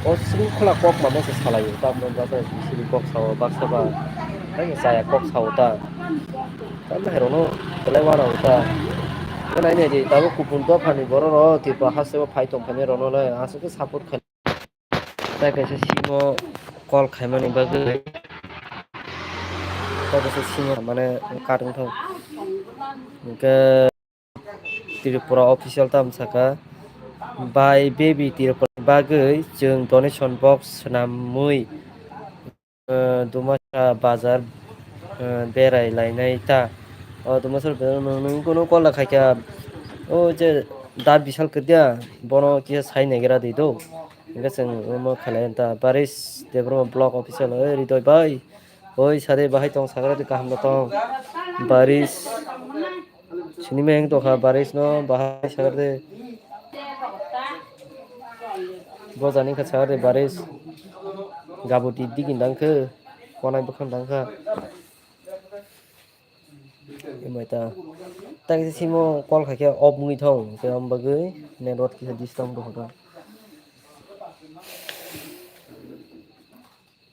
O sringkhola kok mano se salaio, tamoni bagwi bisiri kok sao, baksa ba, hai chaya kok sao ta. Tamni hai rokno belai uanao ta. Nai nai di, tabuk kupun dophani borok rok Tripura hasteo phai tongphani rokno le aswk khe support khai. Tai kaisa simo call khaimani bagwi. Tai kaisa simo mane kat wngthok. Hwnkhe Tripura official tam saka. Bai baby Tripura bagwi chwng donation box swnamwi. Eh, Dumasa bazar, eh, berai lainai ta. O Dumasa bazar nwng, nwng kunu call da khaikha. O je da Bishal kwrwia, bono kisa sai naigra di do. Hingke chwng omo khalai ta Baris Debbarma block official, oi Ridoi bai. Oi sade bahai tong sagra di kaham no tong. Baris. Sini meng tokha Baris no bahai sagra de. Bo jani kha sagra de Baris. Gabuti digin dang khe. Konai bwkhang dang kha. Emai ta. Tak simo call khaikhe off wngwi thong. Khe am bagwi network kisa disturb rw kha.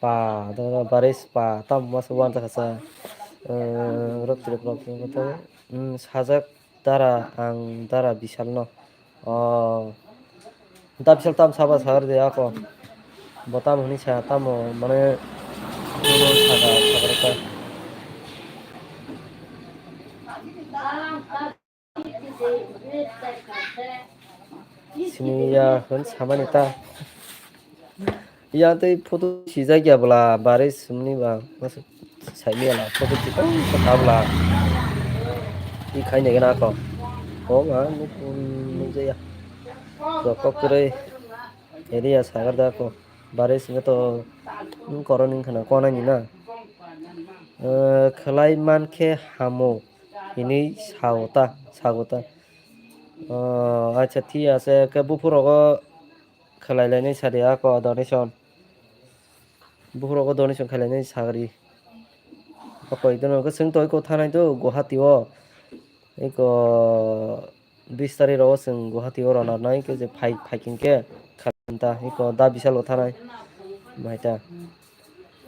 Pa, da, da, Baris pa, tam masa wan ta kasa. Eh, rok tirok rok, rok, rok, hmm, sajak dara, ang dara Bisal no. Oh, da Bisal tam saba sagar de ako. Bo tam hini sa, tamo, mane, saka, sagar ta. Sini ya, hwn samani ta. Ya tei photo sijak ya bwla, bare sumni ba, masa saimya la, photo sijak ta bwla. I khai nai gana ko. Ko ma, nuk, nuk jaya. Rokok kwrwi. Area sagar da ko. Bare singa to, nuk koroni khana ko nai ni na. Eh, khlai man khe hamo. Hini sao ta, sago ta. Oh, acha, thik ase. Khe buphuru rogo khlai lainai sadi ako donation. Buphuru rogo donation khlai lainai sagri. Bakoi dono khe chwng toi ko thanai do Guwahati o. Eko bis tarikh rogo chwng Guwahati o rwna nai khe je phai, phai king khe khlai ta. Eko da Bisal o thanai. Mai ta.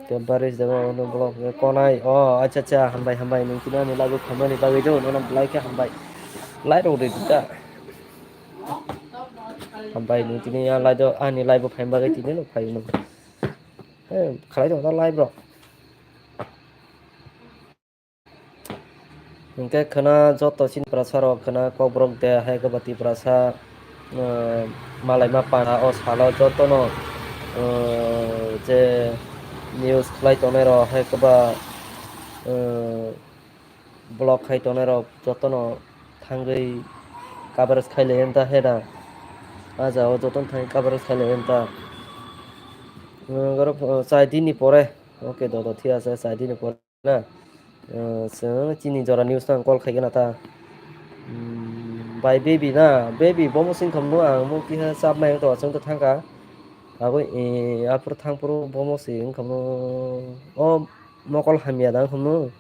Te baris debo ono block ke konai. Oh, acha, acha, hambai, hambai. Nung tini ani live o phaimani bagwi do, nono belai khe hambai. Like rok ridi ta. Hambai, nung tini ya live o, ani live o phaima bagwi tini no phai nung. He, khlai tong ta live rok. Hingke khwna joto chini tiprasa rok khwna kokborok de hai khe ba tiprasa, eh, malaima panda o salo jotono, eh, je news khlai tongnai rok hai khe ba, eh, block khai tongnai rok jotono thangwi coverage khai lai ta heda. Ah jagao jotono thangwi coverage khai lai ta. Eh, oro, eh, chai dini pore, okay, dodo thik ase, chai dini pore. Na, eh, chwng chini jora news no ang call khaigena ta. Hmm, bai baby na, baby bomo sing khamno ang mo kiha chap nai to chwng to thangka. Abo, eh, aphuru thangphuru bomo se wng khamno. O mokol hamya da wng khamno.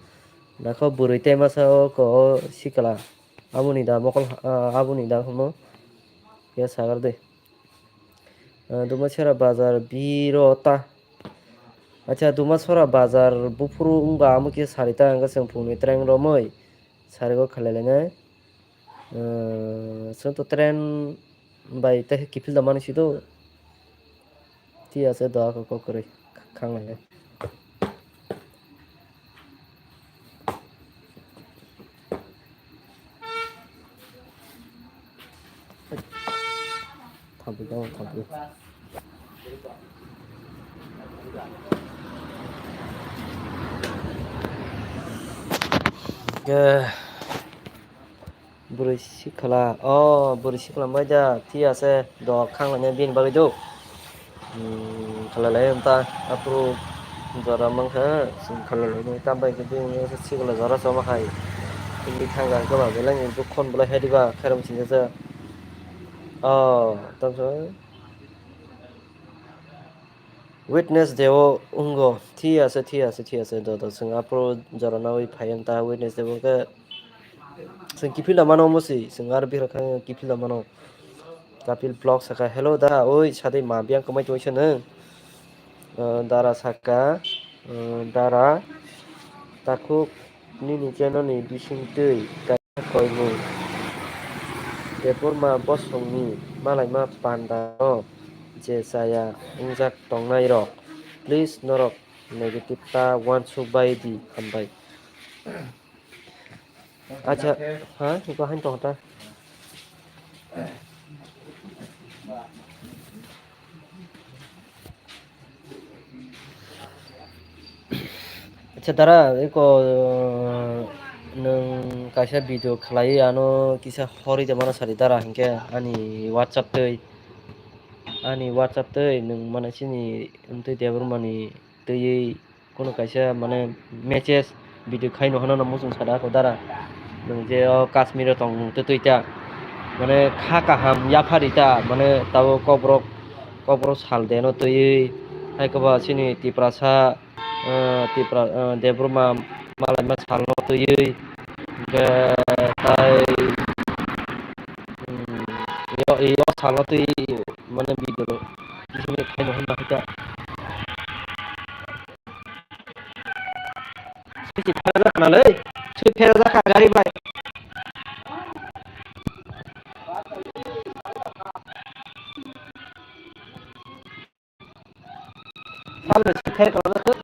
Nakho bwrwi tai masa o ko sikla. Aboni da mokol, ah, aboni da wng khamno. Khe sagar de. Ah, Dumasora bazar biro ta. Acha, Dumasora bazar buphuru wngba amo khe sari ta, hwnkhe chwng phungni train romwi sarigo khalai lainai. Ah, chwng to train bai tei kiphil da mani sido. Thik ase, doa kok kok kwrwi khang lainai. Thampui tong, thampui. Ge. Bwrwi sikla, o bwrwi sikla bai da, thik ase, dok khang lainai bini bagwi do. Hmm, khalai lai ta, aphuru jora mankha, chwng khalai lai nai, tam bai khe bini sikla jora choma hai. Tini thangka khe ba belai ni bukhon belai hai diba, khairam sinjak. O, tamo. Witness deo wngo, thik ase, thik ase, thik ase, dodo, chwng aphuru jora nawi phai wng ta, witness deo wngkhe chwng kiphilna mano, omo se chwng aro bihor khe kiphilna mano. Kapil vlog saka, "Hello da, oi sadai ma biyang kwmai tongwi se nwng?" Ah, dara saka, ah, dara takhuk. Nini channel ni bisingtwi kaisa koimung Debbarma bosongni malaima panda no je chaya wngjak tongnai rok, please norok negative ta uansuk bai di, hambai. Acha, ha, iko hain tong ta. Acha dara, eko, nwng kaisa video khlai, ano kisa horwi de mano sari dara, hinkhe ani WhatsApp twi. ani WhatsApp twi nwng mane chini wngtwi Debbarmani twiwi kunu kaisa mane message video khaino hwnano muchung sada ako dara. Nwng je o Kashmir o tong nwng twi twi ta mane kha kaham yaphari ta mane tabuk kokborok kokborok sal deno twiwi hai koba chini Tiprasa ah, Tipra, ah, Debbarma malaima salno twiwi, hwnkhe tai, hmm, yo, yo salno twi, mane, video kisa khaino hwnba hwnkha. Switch pherjak kha nalei, switch pherjak kha gari bai. Sal ni swi pher kwlajak.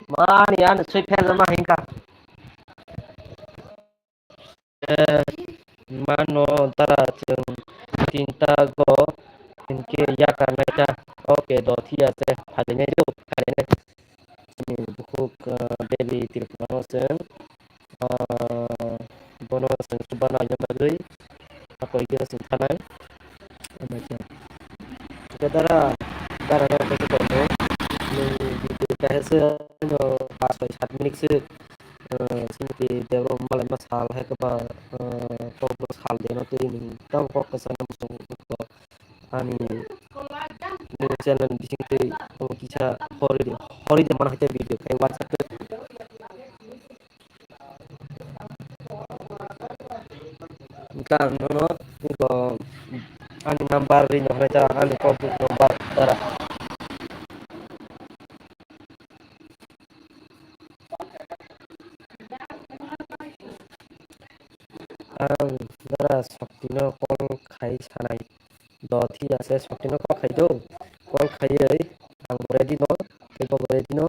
Mani ani swi pher ma hinka. Eh, mano dara chwng tinta go hinke yakar naita. Oke do thiya se phalinai do phalinai. Chini bukhuk, ah, Delhi Tripura no chwng, ah, bono chwng chuba naina bagwi hakoi khe chwng thanai. Hwnkhe dara, dara no khe tongo. Nwng video kahese no pas bai sat minute se, ah, chini Debbarma malaima sal hai khe ba, ah, kokborok sal deno twi nwng tamo kok kwchangma muchung ani channel bisingtwi omo kisa hori de, hori de mana hai video khai WhatsApp twi. Hwnkhe ang nono iko ani number ri no hwnwi ta ani contact number dara. Ang dara Shakti no call khai sanai. Do thik ase, Shakti no call khai do. Call khaiwi ang bo ready no, tei bo bo ready no.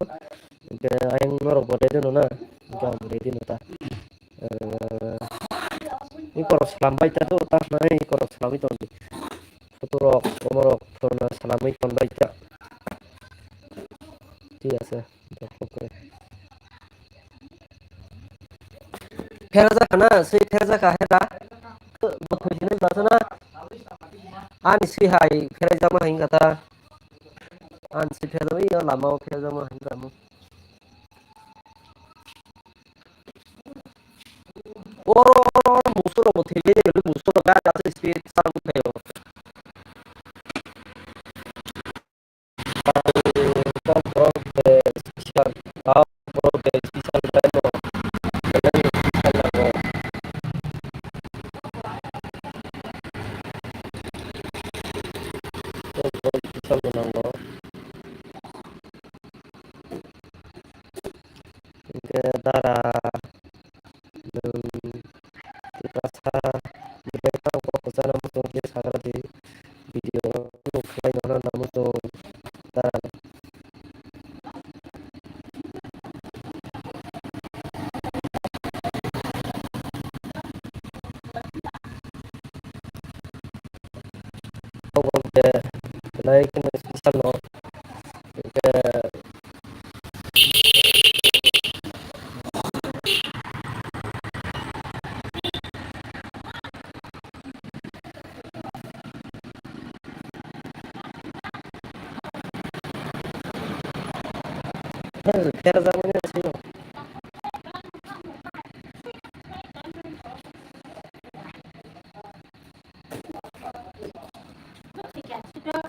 Hwnkhe ayang norok bo ready no na, hwnkhe ang bo ready no ta. Eh, ikorok salam bai ta do, ta hwnai ikorok salamwi tong di. Photo rok, omo rok phone salamwi tong bai ta. Thik ase. Phera jakha na, swi phera jakha heta. Bo thwi sini basa na. Ani swi hai phera jakma hinga ta. Ani swi phera jakma, iyo lama o phera jakma hinga mo. Oro, oro, oro, musoro bo thwi sini, musoro ga, ga, speed, sound, thayo. Borok de special, borok de special driver, special nango. Special nango. Hingke dara nwng Tiprasa ni bai tang kok kwchana muchung khe sagra di video no khlai no hwnna muchung dara. Obo hwnkhe belai kheno special no. Hwnkhe Phera jakmani sino.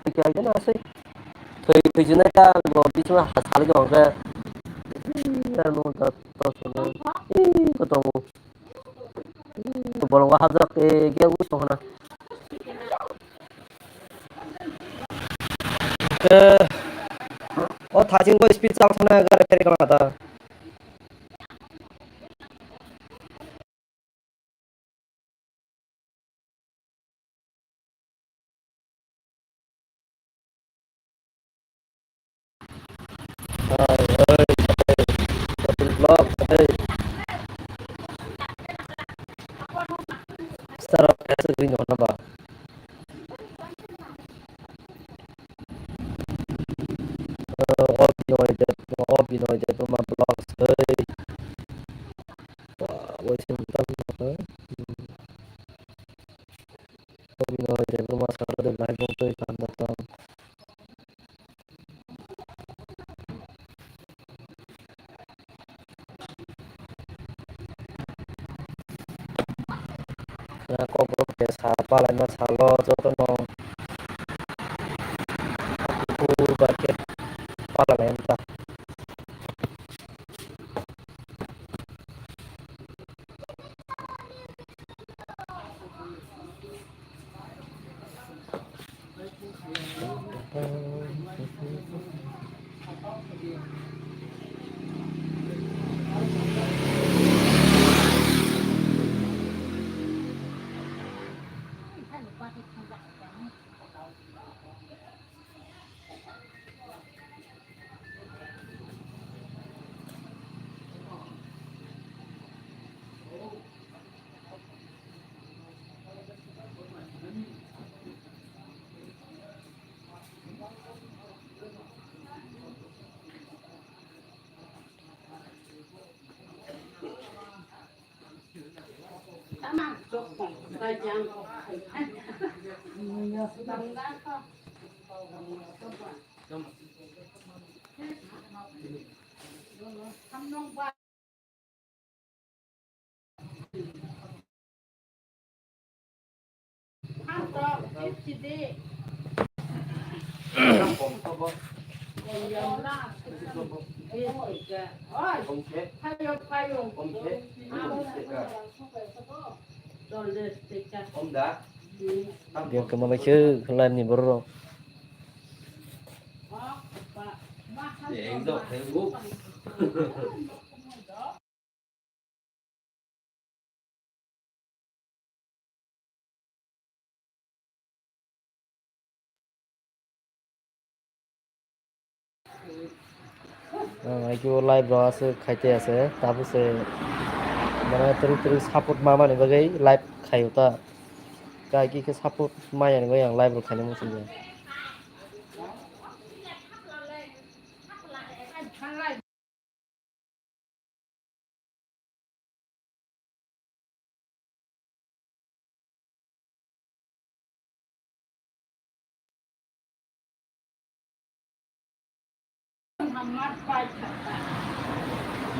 Thwi khe no aswk. Thwi, thwi jinai ta bo bising ha salai tong khe. Ano ta to sono. Ih, ko tongo. Bolongo hapjak, eh, khe us tong khna. Eh, o thaching bo speed chal khna gare pheri khna ta. Hai, hai, hai. Double block, hai. Star of Asset Green hwnba. Oh, Obinoy Deb-, Obinoy Debbarma vlogs, hai. Wah, waiting time, hai. Hmm. Kokborok je sa palaima salo jotono kuphur bai khe palalaimani ta. Yang kemana sih lain nih, bro? Ang hai khe o live rok aswk khai tei ase, tabuk se mane twrwk twrwk support ma mani bagwi live khaio ta. Kai khe khe support ma yani bagwi ang live rok khaina muchungya.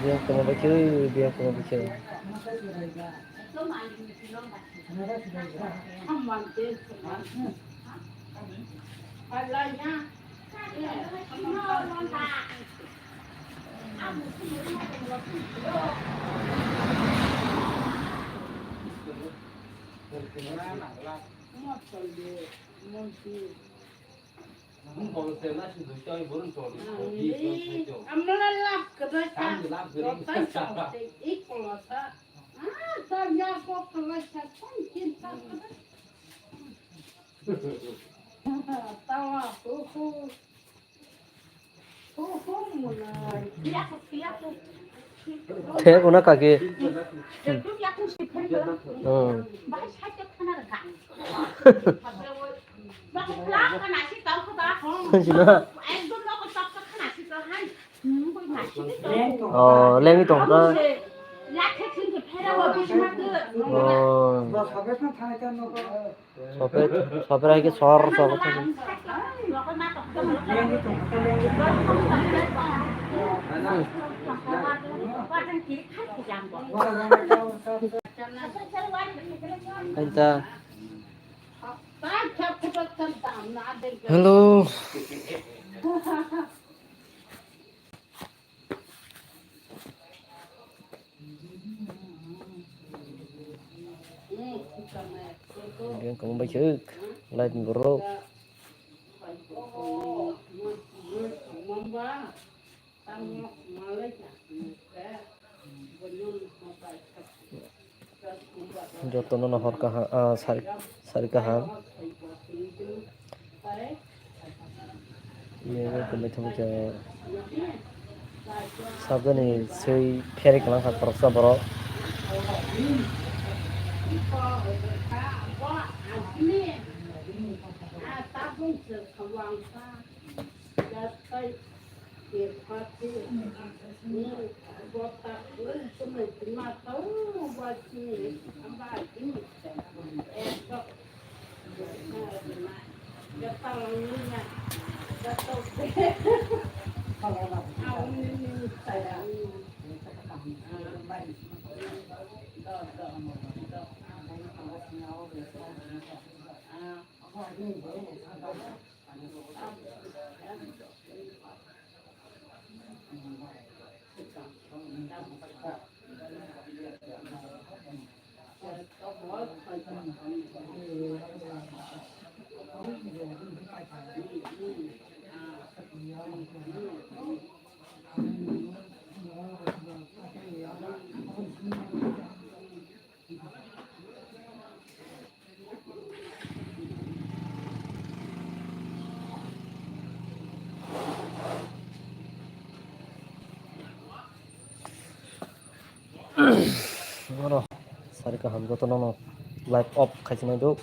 Biyang tongma bai khe, biyang tongma bai khe. Thek una kaki. Hmm. Sina. Oh, lengwi tong kha. Oh. Sope, sope hai khe sor, sor khe. Anta. Hello. Yang kamu baik, live ni bro. Jotono no hor kaham, ah, sari, sari kaham. Ye, ye, kumui thumui khe sabjani swi pherwi kwlangkha khoroksa borok. Oro sari kaham jotono no live off khaisina do.